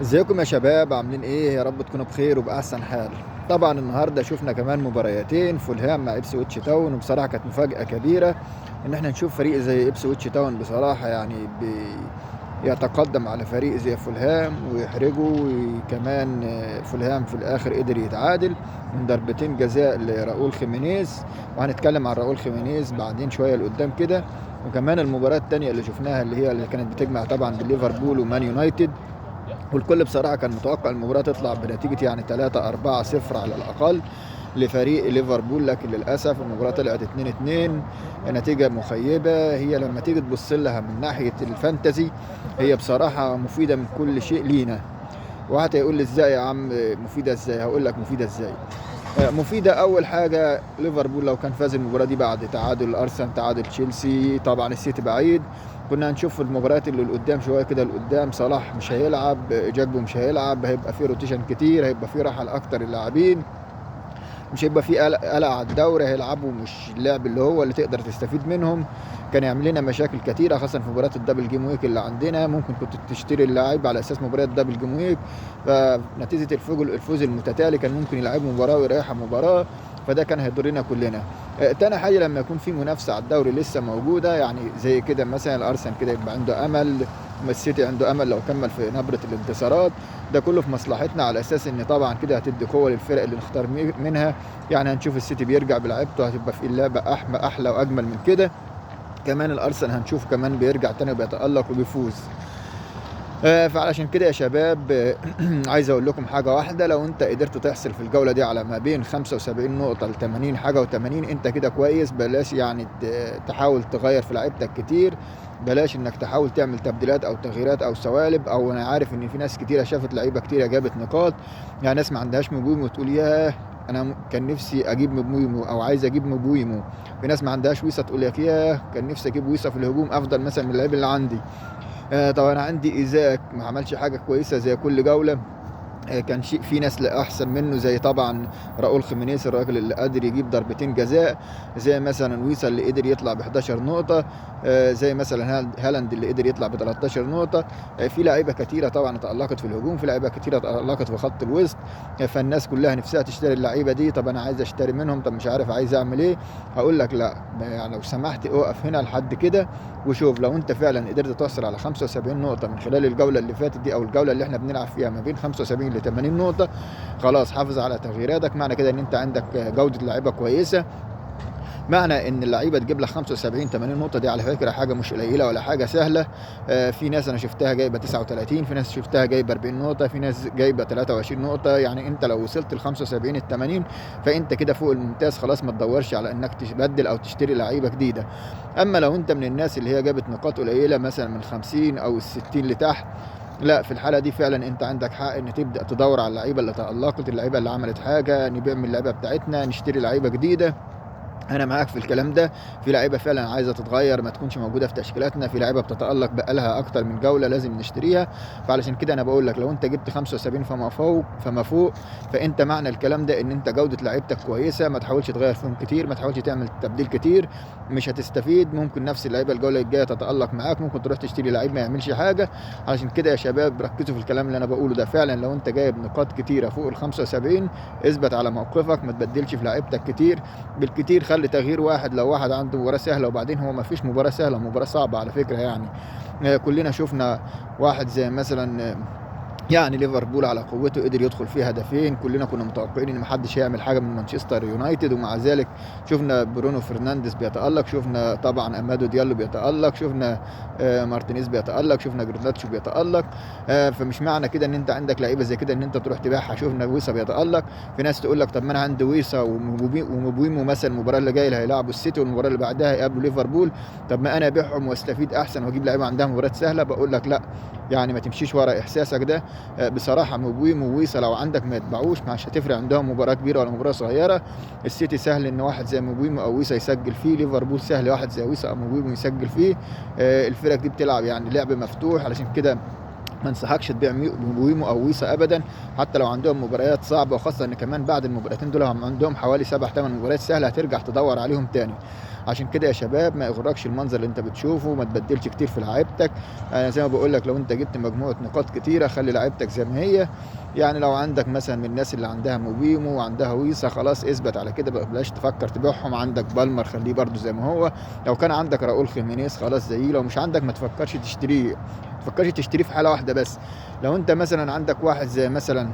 ازيكم يا شباب؟ عاملين ايه؟ يا رب تكونوا بخير وبأحسن حال. طبعا النهارده شفنا كمان مباريتين، فولهام مع ابسويتش تاون، وبصراحة كانت مفاجاة كبيرة ان احنا نشوف فريق زي ابسويتش تاون بصراحة يعني يتقدم على فريق زي فولهام ويحرجه، وكمان فولهام في الاخر قدر يتعادل من ضربتين جزاء لراؤول خيمينيز، وهنتكلم عن راؤول خيمينيز بعدين شوية لقدام كده. وكمان المباراة الثانية اللي شفناها اللي هي اللي كانت بتجمع طبعا بالليفربول ومان يونايتد، والكل بصراحة كان متوقع المباراة تطلع بنتيجة يعني 3-4-0 على الأقل لفريق ليفربول، لكن للأسف المباراة طلعت 2-2، نتيجة مخيبة. هي لما تيجي تبص لها من ناحية ال fantasy هي بصراحة مفيدة من كل شيء لينا. واحد هيقول لي ازاي يا عم مفيدة ازاي؟ هقول لك مفيدة ازاي. مفيدة أول حاجة، ليفربول لو كان فاز المباراة دي بعد تعادل الأرسنال، تعادل تشيلسي، طبعا السيتي بعيد، كنا هنشوف المباريات اللي لقدام شوية كده. لقدام صلاح مش هيلعب، جاكبو مش هيلعب، هيبقى في rotation كتير، هيبقى في راحة لأكتر اللاعبين، مش هيبقى في قلق على الدوري، هيلعبوا مش اللعب اللي هو اللي تقدر تستفيد منهم. كان يعمل لنا مشاكل كتيرة خاصة في مباريات ال double game week اللي عندنا، ممكن كنت تشتري اللاعب على اساس مباريات double game week، فنتيجة الفوز المتتالي كان ممكن يلعبوا مباراة ويريحوا مباراة، فده كان هيضرنا كلنا. تاني حاجة، لما يكون في منافسة على الدوري لسه موجودة، يعني زي كده مثلا الأرسنال كده يبقى عنده أمل، السيتي عنده أمل لو كمل في نبرة الانتصارات، ده كله في مصلحتنا على أساس إن طبعا كده هتدي قوة للفرق اللي نختار منها. يعني هنشوف السيتي بيرجع بلعبته، هتبقى في اللعبة أحلى وأجمل من كده. كمان الأرسنال هنشوف كمان بيرجع تاني وبيتألق وبيفوز. فعلشان كده يا شباب عايز اقول لكم حاجة واحدة، لو انت قدرت تحصل في الجولة دي على ما بين 75 نقطة ل 80 حاجة و80، انت كده كويس. بلاش يعني تحاول تغير في لعيبتك كتير، بلاش انك تحاول تعمل تبديلات او تغييرات او سوالب. او انا عارف ان في ناس كتيرة شافت لعيبة كتيرة جابت نقاط، يعني ناس ما عندهاش مبويمو وتقول ياه انا كان نفسي اجيب مبويمو او عايز اجيب مبويمو. في ناس ما عندهاش ويصه تقول لك ياه كان نفسي اجيب ويصه في الهجوم افضل مثلا من اللعيب اللي عندي. طب انا عندي ايزاك ما عملش حاجة كويسة زي كل جولة، كان شيء في ناس لا احسن منه زي طبعا راؤول خيمينيز الراجل اللي قادر يجيب ضربتين جزاء، زي مثلا ويسا اللي قدر يطلع ب 11 نقطة، زي مثلا هالاند اللي قدر يطلع ب 13 نقطة. في لعيبة كتيرة طبعا تالقت في الهجوم، في لعيبة كتيرة تالقت في خط الوسط، فالناس كلها نفسها تشتري اللعيبة دي. طب انا عايز اشتري منهم، طب مش عارف عايز اعمل ايه. هقول لك لا، يعني لو سمحت اقف هنا لحد كده وشوف لو انت فعلا قدرت تحصل على 75 نقطة من خلال الجولة اللي فاتت دي او الجولة اللي احنا بنلعب فيها ما بين 75 ل 80 نقطة، خلاص حافظ على تغييراتك. معنى كده ان انت عندك جودة لعيبة كويسة، معنى ان اللعيبة تجيب لك 75 80 نقطة دي على فكرة حاجة مش قليلة ولا حاجة سهلة. في ناس انا شفتها جايبة 39، في ناس شفتها جايبة 40 نقطة، في ناس جايبة 23 نقطة. يعني انت لو وصلت ل 75 ال 80 فانت كده فوق الممتاز، خلاص ما تدورش على انك تبدل او تشتري لعيبة جديدة. اما لو انت من الناس اللي هي جابت نقاط قليلة مثلا من 50 او 60 لتحت، لا في الحالة دي فعلا انت عندك حق ان تبدأ تدور على اللعيبة اللي تألقت، اللعيبة اللي عملت حاجة، نبيع من اللعيبة بتاعتنا، نشتري لعيبة جديدة. انا معاك في الكلام ده. في لعيبة فعلا عايزه تتغير ما تكونش موجودة في تشكيلاتنا، في لعيبة بتتالق بقالها اكتر من جولة لازم نشتريها. فعلشان كده انا بقول لك لو انت جبت 75 فما فوق فانت معنى الكلام ده ان انت جوده لعيبتك كويسة، ما تحاولش تغير فيهم كتير، ما تحاولش تعمل تبديل كتير، مش هتستفيد. ممكن نفس اللعيبة الجولة الجاية تتالق معاك، ممكن تروح تشتري لعيب ما يعملش حاجة. علشان كده يا شباب ركزوا في الكلام اللي انا بقوله ده. فعلا لو انت جايب نقاط كتيرة فوق ال 75 اثبت على موقفك، ما تبدلش في لعيبتك كتير، بالكتير خلي تغيير واحد لو واحد عنده مباراة سهلة. وبعدين هو ما فيش مباراة سهلة، مباراة صعبة على فكرة. يعني كلنا شفنا واحد زي مثلا يعني ليفربول على قوته قدر يدخل فيها هدفين، كلنا كنا متوقعين ان محدش هيعمل حاجة من مانشستر يونايتد، ومع ذلك شفنا برونو فرنانديز بيتالق، شفنا طبعا امادو ديالو بيتالق، شفنا مارتينيز بيتالق، شفنا جرناتشو بيتالق. فمش معنى كده ان انت عندك لعيبة زي كده ان انت تروح تبيعها. شفنا ويسا بيتالق، في ناس تقول لك طب ما انا عندي ويسا ومبويمو مثلا المباراة اللي جاية اللي هيلعبوا السيتي والمباراة اللي بعدها هيقابلوا ليفربول، طب ما انا ابيعهم واستفيد احسن واجيب لعيبة عندها مباريات سهلة. بقول لك لا، يعني ما تمشيش ورا احساسك ده. بصراحة مبويمو وويسا لو عندك ما يتباعوش، مش هتفرق عندهم مباراة كبيرة ولا مباراة صغيرة. السيتي سهل ان واحد زي مبويمو او ويسا يسجل فيه، ليفربول سهل واحد زي ويسا او مبويمو يسجل فيه. الفرق دي بتلعب يعني لعب مفتوح، علشان كده ما انصحكش تبيع مبويمو او ويسا ابدا، حتى لو عندهم مباريات صعبة، وخاصة ان كمان بعد المباراتين دول عندهم حوالي 7-8 مباريات سهلة هترجع تدور عليهم تاني. عشان كده يا شباب ما يغركش المنظر اللي انت بتشوفه، ما تبدلش كتير في لعيبتك. انا زي ما بقول لك لو انت جبت مجموعة نقاط كتيرة خلي لعيبتك زي ما هي. يعني لو عندك مثلا من الناس اللي عندها مبويمو وعندها ويسا خلاص اثبت على كده، بلاش تفكر تبيعهم. عندك بالمر خليه برده زي ما هو، لو كان عندك راؤول خيمينيز خلاص زيه، لو مش عندك ما تفكرش تشتريه، ما تفكرش تشتريه في حاله واحدة بس. لو انت مثلا عندك واحد زي مثلا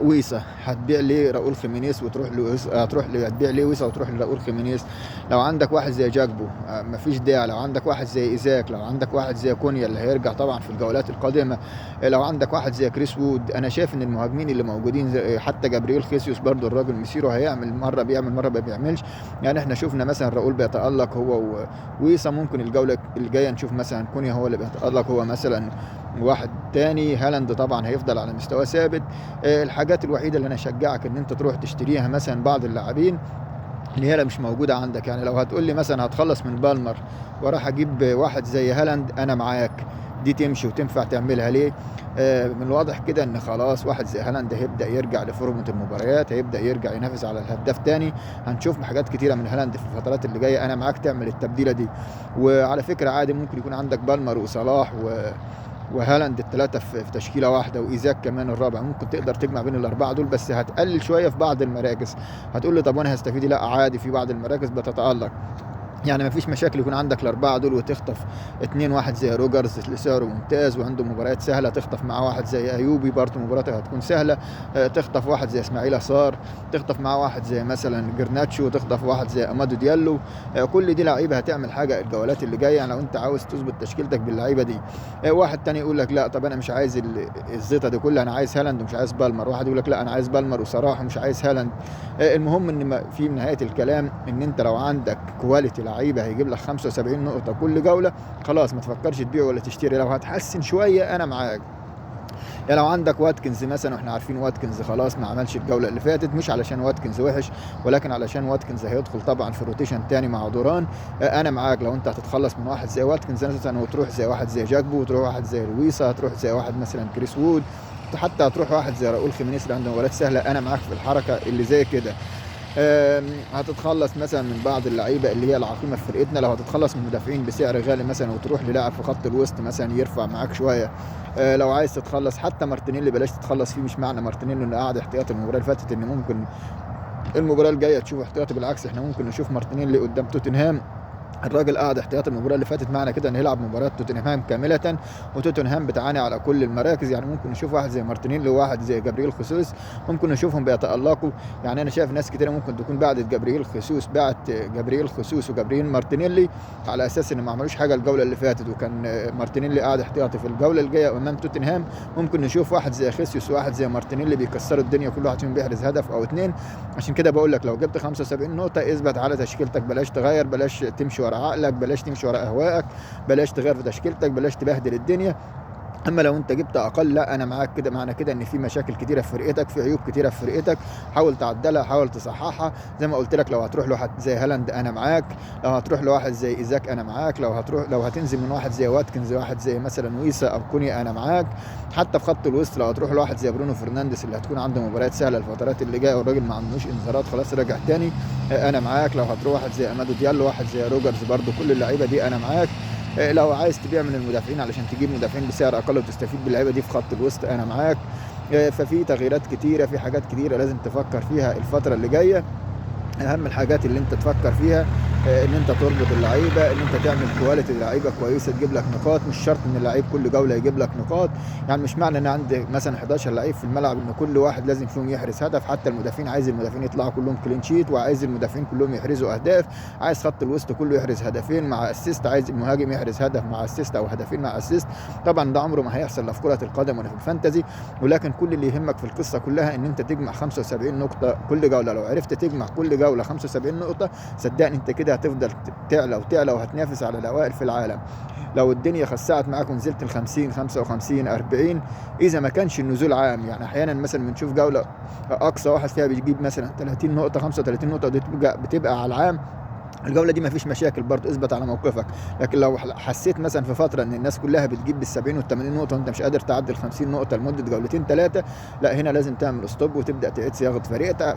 ويسا هتبيع ليه راؤول خيمينيز وتروح لويسا، هتروح هتبيع ليه ويسا وتروح لراؤول خيمينيز. لو عندك واحد زي جاكبو مفيش داعي، لو عندك واحد زي ايزاك، لو عندك واحد زي كونيا اللي هيرجع طبعا في الجولات القادمة، لو عندك واحد زي كريس وود. انا شايف ان المهاجمين اللي موجودين زي حتى جابرييل خيسيوس برضو الراجل مسيره هيعمل مرة بيعمل مرة ما بيعملش. يعني احنا شفنا مثلا راؤول بيتالق هو وويسا، ممكن الجولة الجاية نشوف مثلا كونيا هو اللي بيتالق، هو مثلا واحد تاني. هالاند طبعا هيفضل على مستوى ثابت. الحاجات الوحيدة اللي انا اشجعك ان انت تروح تشتريها مثلا بعض اللاعبين اللي هي مش موجودة عندك. يعني لو هتقول لي مثلا هتخلص من بالمر وراح اجيب واحد زي هالاند، انا معاك، دي تمشي وتنفع تعملها. ليه؟ من الواضح كده ان خلاص واحد زي هالاند هيبدا يرجع لفورمه المباريات، هيبدا يرجع ينافس على الهداف تاني. هنشوف حاجات كتيرة من هالاند في الفترات اللي جاية. انا معاك تعمل التبديله دي. وعلى فكرة عادي ممكن يكون عندك بالمر وصلاح وهالاند الثلاثة في تشكيله واحدة، وايزاك كمان الرابع، ممكن تقدر تجمع بين الاربعة دول، بس هتقلل شوية في بعض المراكز. هتقول لي طب وانا هستفيد؟ لا عادي، في بعض المراكز بتتالق، يعني مفيش مشاكل يكون عندك الاربعة دول وتخطف 2، واحد زي روجرز اللي سعره ممتاز وعنده مباريات سهلة، تخطف معاه واحد زي ايوبي برضه مباراته هتكون سهلة، تخطف واحد زي اسماعيل صار، تخطف معاه واحد زي مثلا جرناتشو، تخطف واحد زي امادو ديالو. كل دي لعيبة هتعمل حاجة الجولات اللي جاية، يعني لو انت عاوز تظبط تشكيلتك باللعيبه دي. واحد تاني يقول لك لا طب انا مش عايز الزيطة دي كلها، انا عايز هالاند ومش عايز بالمر. واحد يقول لك لا انا عايز بالمر وصلاح ومش عايز هالاند. المهم ان في نهاية الكلام ان انت لو عندك quality لعيبة هيجيب لك 75 نقطة كل جولة، خلاص ما تفكرش تبيع ولا تشتري. لو هتحسن شوية انا معاك. يعني لو عندك واتكنز مثلا، واحنا عارفين واتكنز خلاص ما عملش الجولة اللي فاتت، مش علشان واتكنز وحش، ولكن علشان واتكنز هيدخل طبعا في rotation تاني مع دوران. انا معاك لو انت هتتخلص من واحد زي واتكنز مثلا وتروح زي واحد زي جاكبو، وتروح واحد زي لويسا، هتروح زي واحد مثلا كريس وود، حتى هتروح واحد زي راؤول خيمينيز اللي عنده مباريات سهلة. انا معاك في الحركة اللي زي كده. هتتخلص مثلا من بعض اللعيبة اللي هي العقيمه في فرقتنا. لو هتتخلص من مدافعين بسعر غالي مثلا وتروح للاعب في خط الوسط مثلا يرفع معاك شوية. لو عايز تتخلص حتى مارتينيلي بلاش تتخلص فيه، مش معنى مارتينيلي انه قاعد احتياطي المباراة اللي فاتت ان ممكن المباراة الجاية تشوف احتياطي، بالعكس احنا ممكن نشوف مارتينيلي قدام توتنهام. الراجل قاعد احتياطي المباراة اللي فاتت، معنى كده انه يلعب مباراة توتنهام كاملة، وتوتنهام بتعاني على كل المراكز. يعني ممكن نشوف واحد زي مارتينيلي وواحد زي جابرييل خيسوس، ممكن نشوفهم بيتالقوا. يعني انا شايف ناس كتيرة ممكن تكون بعدت جابرييل خيسوس، بعت جابرييل خيسوس وجابرييل مارتينيلي على اساس ان ما عملوش حاجة الجولة اللي فاتت، وكان مارتينيلي قاعد احتياطي. في الجولة الجاية امام توتنهام ممكن نشوف واحد زي خيسوس وواحد زي مارتينيلي بيكسروا الدنيا، كل واحد فيهم بيحرز هدف او 2. عشان كده بقول لك لو جبت 75 نقطة اثبت على تشكيلتك، بلاش تغير، بلاش تمشي ورا عقلك، بلاش تمشي ورا اهوائك، بلاش تغير في تشكيلتك، بلاش تبهدل الدنيا. اما لو انت جبت اقل لا انا معاك كده، معنى كده ان في مشاكل كتيرة في فرقتك، في عيوب كتيرة في فرقتك، حاول تعدلها، حاول تصححها. زي ما قلت لك لو هتروح لواحد زي هالاند انا معاك، لو هتروح لواحد زي ايزاك انا معاك، لو هتنزل من واحد زي واتكنز، واحد زي مثلا ويسا او كونيا انا معاك. حتى في خط الوسط لو هتروح لواحد زي برونو فرنانديز اللي هتكون عنده مباريات سهلة الفترات اللي جاية والراجل ما عندوش انذارات خلاص رجع تاني، انا معاك. لو هتروح واحد زي امادو ديالو، واحد زي روجرز، برضو كل اللعيبة دي انا معاك. لو عايز تبيع من المدافعين علشان تجيب مدافعين بسعر اقل وتستفيد باللعيبه دي في خط الوسط انا معاك. ففي تغييرات كتيرة، في حاجات كتيرة لازم تفكر فيها الفترة اللي جاية. اهم الحاجات اللي انت تفكر فيها ان انت تربط اللعيبة، ان انت تعمل quality لعيبة كويسة تجيب لك نقاط. مش شرط ان اللعيب كل جولة يجيب لك نقاط، يعني مش معنى ان عندي مثلا 11 لعيب في الملعب ان كل واحد لازم فيهم يحرز هدف. حتى المدافعين، عايز المدافعين يطلعوا كلهم clean sheet، وعايز المدافعين كلهم يحرزوا اهداف، عايز خط الوسط كله يحرز هدفين مع assist، عايز المهاجم يحرز هدف مع assist او هدفين مع assist. طبعا ده عمره ما هيحصل لا في كره القدم ولا في ال fantasy، ولكن كل اللي يهمك في القصة كلها ان انت تجمع 75 نقطة كل جولة. لو عرفت تجمع كل جولة 75 نقطة صدقني انت كده هتفضل تعلى وتعلى وهتنافس على الاوائل في العالم. لو الدنيا خسعت معاك ونزلت ال 50 55 40، اذا ما كانش النزول عام، يعني احيانا مثلا بنشوف جولة اقصى واحد فيها بيجيب مثلا 30 نقطة 35 نقطة، دي بتبقى على العام. الجولة دي مفيش مشاكل برضه، اثبت على موقفك. لكن لو حسيت مثلا في فترة ان الناس كلها بتجيب بال70 وال80 نقطة وانت مش قادر تعدي ال50 نقطة لمدة جولتين ثلاثة، لا هنا لازم تعمل stop وتبدا تعيد صياغة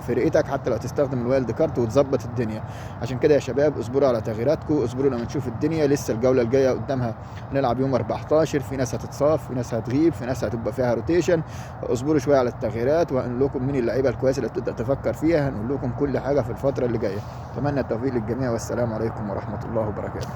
فرقتك، حتى لو تستخدم ال wild card وتظبط الدنيا. عشان كده يا شباب اصبروا على تغييراتكم، اصبروا لما نشوف الدنيا. لسه الجولة الجاية قدامها نلعب يوم 14، في ناس هتتصاب، في ناس هتغيب، في ناس هتبقى فيها rotation. اصبروا شوية على التغييرات، وهنقول لكم مين اللعيبة الكويسة اللي تبدا تفكر فيها، هنقول لكم كل حاجة في الفترة اللي جاية. اتمنى التوفيق للجميع، والسلام عليكم ورحمة الله وبركاته.